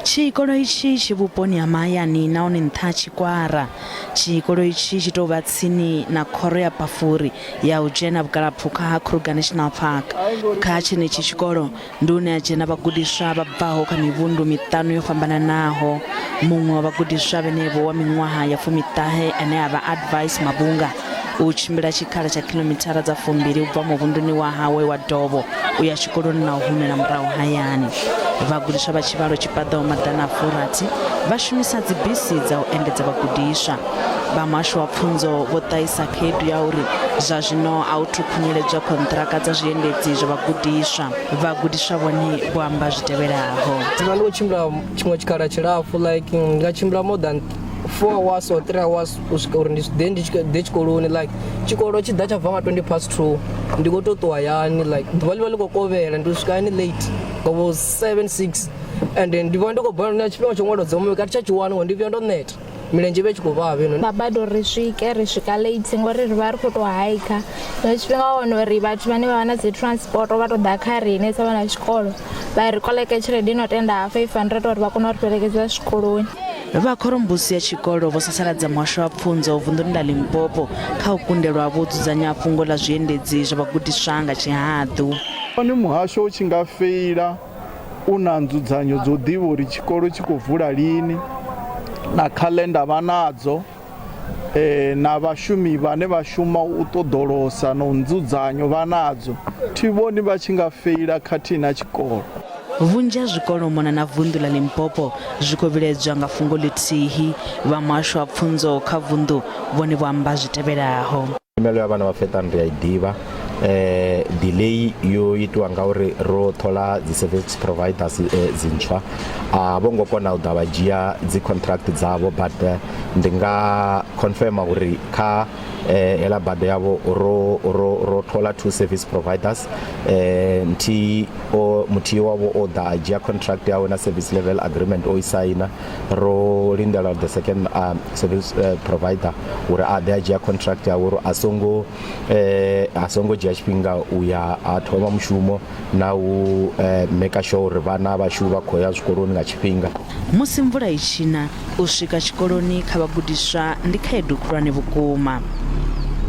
Tshikolo itshi tshi vhuponi ha mahayani nahone nṱha ha tshikwara. Tshikolo itshi tshi tou vha tsini na khoro ya Pafuri ya u dzhena vhugalaphukha ha Kruger National Park. Kha tshenetshi tshikolo ndi hune ha dzhena vhagudiswa vha bvaho kha mivhundu miṱanu yo fhambananaho. Muṅwe wa vhagudiswa vhenevho wa miṅwaha ya fumiṱahe ane a vha Advice Mabunga u tshimbila tshikhala tsha khilomithara dza fumbili u bva muvhunduni wa hawe wa Dovho u ya tshikoloni na u humela murahu hayani. Vhagudiswa vha tshivhalo tshi paḓaho 160 vha shumisa dzibisi dza u endedza vhagudiswa. Vha muhasho wa pfunzo vho ṱahisa khaedu ya uri zwa zwino a hu thu khunyeledzwa khonṱhiraka dza zwiendedzi zwa vhagudiswa. Vhagudiswa vhone vho amba zwi tevhelaho. Ndi vha ndi khou tshimbila tshiṅwe tshikhala tshilapfu like ndi nga tshimbila more than 4 hours or 3 hours u swika uri ndi ḓe ndi ḓe tshikoloni like tshikolo tshi ḓa tsha bva nga 20 past 2 ndi khou tou ṱuwa hayani like ḓuvha ḽi vha ḽi khou kovhela ndi u swika hayani late nga vho 7 6 and ndi vha ndi khou balelwa na tshifhinga tsho ṅwala dzi homework a thi tsha tshi wana ngori ndi vhuya ndo neta milenzhe i vha i tshi khou vhavha heinoni. Vha bada uri ri swike ri swika late ngori ri vha ri khou tou haikha tshiṅwe tshifhinga wa wana uri vhathu vhane vha vha na dzi transport vha tou ḓa kha riṋe sa vhana vha tshikolo vha ri koleke tshelede ino tenda 500 uri vha kone u ri fhelekedza zwikoloni. Vha khorombusi ya tshikolo vho sasaladza muhasho wa pfunzo vunḓuni ḽa Limpopo kha u kundelwa vho dzudzanya fhungo ḽa zwiendedzi zwa vhagudiswa nga tshihaḓu. Hone muhasho u tshi nga feila u na nzudzanyo dzo ḓivha uri tshikolo tshi khou vula lini na khaḽenda vha nadzo na vhashumi vhane vha shuma u ṱoḓolosa na u nzudzanyo vha nadzo, thi vhoni vha tshi nga feila khathihi na tshikolo. Vhunzhi ha zwikolo u mona na vunḓu ḽa Limpopo zwi khou vhilaedzwa nga fhungo ḽithihi. Vha muhasho wa pfunzo kha vunḓu vhone vho amba zwi tevhelaho. Nyimelo ya vhana vha Fetani ri a i ḓivha. Delay yo itiwa ngauri ro thola dzi service providers dzintswa a vho ngo kona u ḓa vha dzhia dzi contract dzavho but ndi nga confirma uri kha hela bada yavho ro ro ro thola two service providers nthihi o muthihi wavho o ḓa a dzhia contract yawe na service level agreement o i saina ro lindela the second service provider uri a ḓe a dzhia contract yawe uri a songo a songo dzhia tshifhinga u ya a thoma mushumo na u maker sure uri vhana vhashu vha khou ya zwikoloni nga tshifhinga. Musi mvula i tshi na, u swika tshikoloni kha vhagudiswa ndi khaedu khulwane vhukuma.